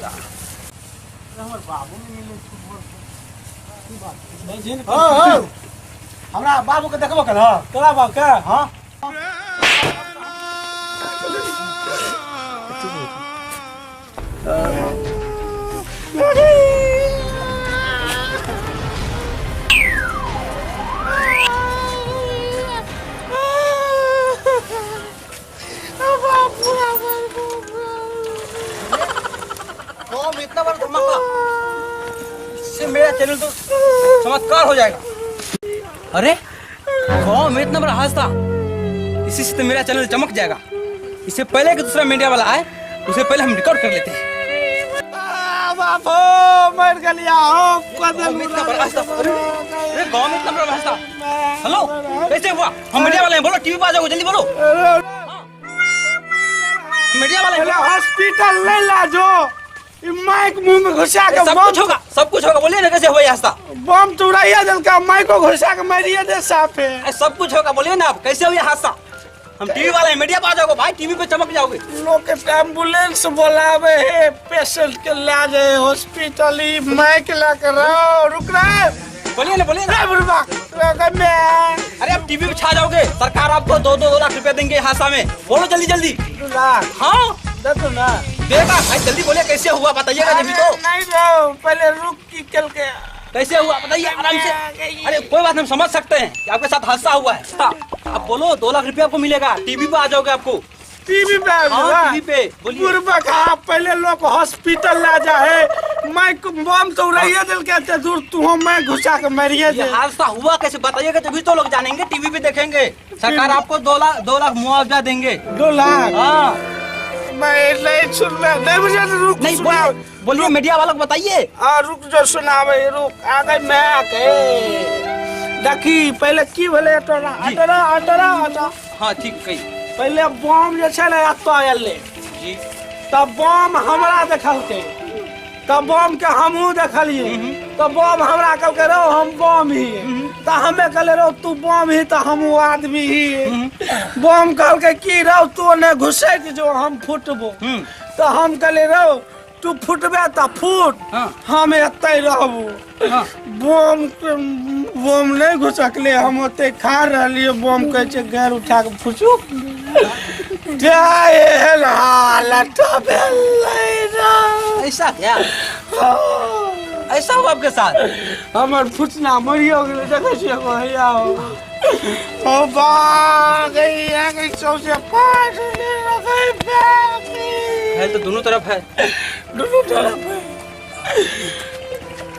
हमर बाबू नहि मिलै छै भोर से। की बात छै? हो हो हमरा बाबू के देखबो केलह तोरा बाप के हाँ कौन इतना बड़ा धमाका, इससे मेरा चैनल तो चमत्कार हो जाएगा। अरे गाँव में इतना बड़ा हादसा, इसी से तो मेरा चैनल चमक जाएगा। इससे पहले कि दूसरा मीडिया वाला आए, उससे पहले हम रिकॉर्ड कर लेते हैं। बापो मर गलिया हो गाँव में इतना बड़ा हादसा, अरे अरे गाँव में इतना बड़ा हादसा, हेलो कैसे हुआ? हम मीडिया वाले हैं, बोलो टीवी पे आ जाओ, जल्दी बोलो। मीडिया वाले हैं, पहले हॉस्पिटल ले ला जो ई माइक मुंह में घुसा के सब बम कुछ होगा, सब कुछ होगा, बोलिए ना कैसे हुआ ये हादसा? बम तुड़ाइया दल का माइक को घुसा के मारिए दे साफे। अरे सब कुछ होगा, बोलिए ना आप कैसे हुआ हादसा? हम टीवी वाले हैं, मीडिया पे आ जाओगे भाई, टीवी पे चमक जाओगे। लोग के एम्बुलेंस बोलावे है, पेशेंट के ला जाए हॉस्पिटल, ई माइक ला के रहो, रुक रहे बोलिए ना, बोलिए ना। रे बुढ़वा मैं अरे आप टीवी पे छा जाओगे, सरकार आपको 2-2 लाख रुपया देंगे हादसा में। बोलो जल्दी जल्दी। 2 लाख हाँ दे दो ना, देगा भाई, जल्दी बोलिए कैसे हुआ बताइएगा जब तो। नहीं रहो पहले रुक की चल के कैसे हुआ बताइए आराम से। अरे कोई बात नहीं, हम समझ सकते हैं कि आपके साथ हादसा हुआ है। अब बोलो, 2 लाख रुपया आपको मिलेगा, टीवी पे आ जाओगे आपको। टीवी पे आ हाँ जाओ। टीवी पे बोलिए। बुढ़वा का पहले लोग हॉस्पिटल ला जाए, माइक बम तो उड़ाइए दिल के एते दूर, तू हम मैं घुसा के मारिए दे। ये हादसा हुआ कैसे बताइएगा तभी तो लोग जानेंगे, टीवी पे देखेंगे। सरकार आपको 2 लाख मुआवजा देंगे। 2 लाख? हाँ। मैं नहीं सुन रहा, नहीं मुझे तो रुक नहीं, सुना। बोलिए, बोलिए मीडिया वालों को बताइए। हाँ रुक जो सुनावे, रुक आ गई मैं आ गए। देखी पहले की भेलै अटोरा अटोरा अटोरा अटोरा। हाँ ठीक कही। पहले बम जे छै ने एतऽ एलै जी, तब बम हमरा देखलकै, तब बम के हमहूँ देखलियै, तब बम हमरा कहलकै रौ हम बम ही, तऽ हमे कहलियै रौ तू बम ही तऽ हमहूँ आदमी ही। बम कहलकै की रौ तू ने घुसैक जो हम फुटबो, तऽ हम कहलियै रौ तू फुटबे तऽ फुट, हम एतै रहबो। बम बम नहि घुसकलै, हम ओतै खा रहलियै, बम कहै छै गैर उठा कऽ फुचू एहन हालत भेलै रे। ऐसा क्या ऐसा हुआ आपके साथ? हमर फुटना मरियो गेलै, देखै छियै एगो हैया ओ बा गई गई सौंसे पाट है तो दोनों तरफ है, दोनों तरफ है।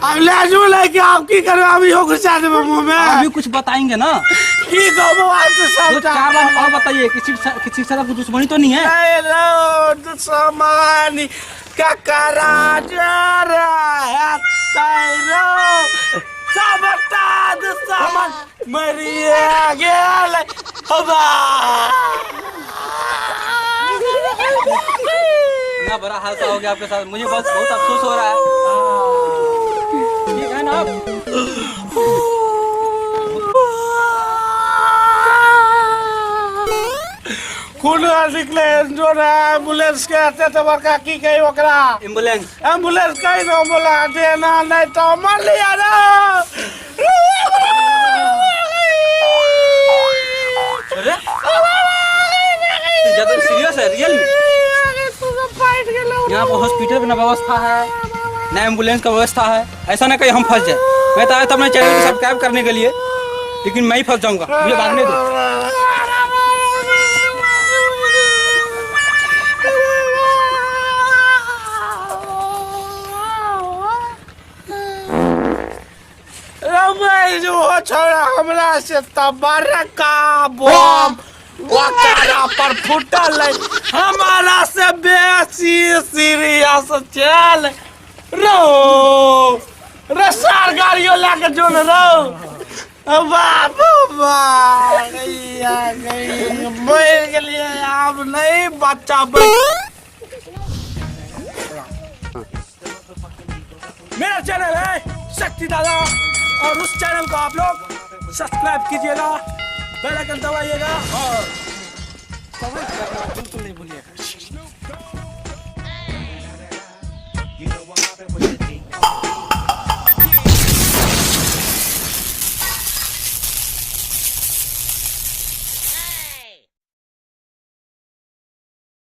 अब लाजू लेके आप की करो, अभी हो घुसा देबो मुंह में। अभी कुछ बताएंगे ना की कहबो आज तो दो सबटा। 4 लाख और बताइए, किसी किसी से आपको दुश्मनी तो नहीं है? नहीं रो दुश्मनी ककरा जरा है तैरो सबटा दुश्मन मरिए गेल हवा। इतना बड़ा हादसा हो गया आपके साथ, मुझे बहुत बहुत अफसोस हो रहा है। ठीक है ना आप? खून निकले जो एम्बुलेंस के एते तऽ बड़का की कही ओकरा, एम्बुलेंस एम्बुलेंस कही ना बोला देना नहीं तो मर लिया रे। अरे ज्यादा सीरियस है रियल में? यहाँ पर हॉस्पिटल में ना व्यवस्था है ना एम्बुलेंस का व्यवस्था है, ऐसा ना कहीं हम फंस जाए। मैं तो आया था अपने चैनल को सब्सक्राइब करने के लिए, लेकिन मैं ही फंस जाऊंगा, मुझे भागने दो। जो छोड़ा हमरा से तबरका बम ओकरा पर फूटल है, हमारा से बेसी सीरियस चल रो रे सार गाड़ियों लाके जोन रो बाबू मर गेलिए आब नहीं बच्चा। मेरा चैनल है शक्ति दादा और उस चैनल को आप लोग सब्सक्राइब कीजिएगा, बेल आइकन दबाइएगा और कमेंट करना बिल्कुल नहीं भूलिएगा।